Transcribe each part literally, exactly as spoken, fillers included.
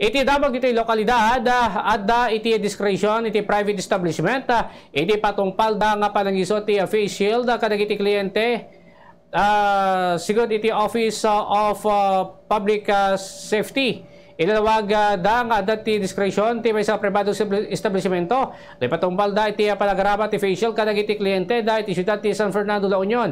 Iti damag iti lokalidad, ah, adda iti discretion iti private establishment, ah, iti patungpalda nga panangisuot ti, ah, face shield, ah, kadagiti kliyente, ah, sigud iti Office, ah, of, ah, Public, ah, Safety. Ilalawag, ah, da nga adda ti discretion ti maysa a pribado establi-, establishmento. Iti patungpalda iti, ah, panagarama ti face shield kadagiti kliyente da iti siudad ti San Fernando, La Union.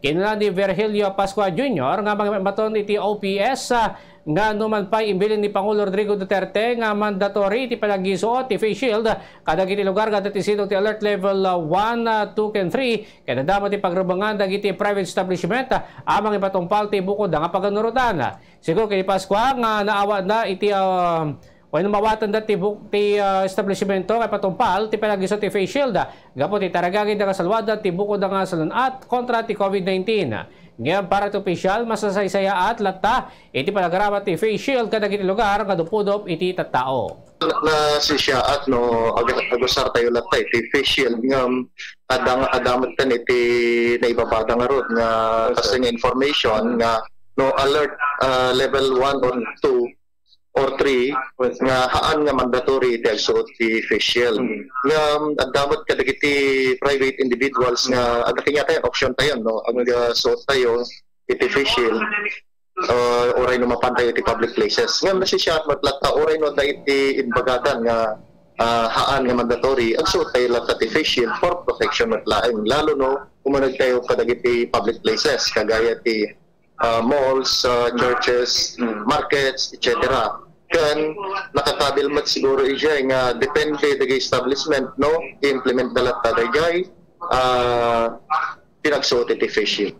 Kinuna ni Virgilio Pascua Junior nga mangbaton iti O P S, ah, nga numan pay imbilin ni Pangulo Rodrigo Duterte nga mandatory ti panagisuot ti face shield kadagiti lugar nga adda ti sidong ti alert level, ah, one, ah, two, ken three, ket adda met ti pagrubengan dagiti private establishment, ah, a mangipatungpal ti bukodda nga paganurotan. Sigun ken ni Pascua nga naawatna iti, ah, wenno maawatanda ti buk-, ti, ah, establishmento nga ipatungpal ti panagisuot ti face shield, ah, gapu ti taragagida nga salwada ti bukodda nga salun-at kontra ti COVID nineteen. Ngem para ti opisyal, masasaysayaat latta iti panagarama ti face shield kadagiti lugar nga dumpudup iti tattao. Nasisiaat no ag-, agusar tayo latta iti face shield ngem adda nga, adda met ken iti naibabada nga rod nga kasi nga information nga no alert, ah, level one or two or three nga haan nga mandatory iti agsuot ti face shield. Nga adda met kadagiti private individuals nga adda kaniatayo option tayo no agsuot tayo iti face shield, ah, uray no mapan tayo iti public places. Nga masisiaat met latta uray no adda iti imbagadan nga, ah, haan nga mandatory agsuot tayo latta ti face shield for protection met laeng lalo no umaneg tayo kadagiti public places kagaya ti ah, malls, ah, churches, markets, et cetera. Ken nakakabil met siguro idiay nga depende dagiti establishment no i-implement da latta daydiay, ah, ti nagsuot iti face shield.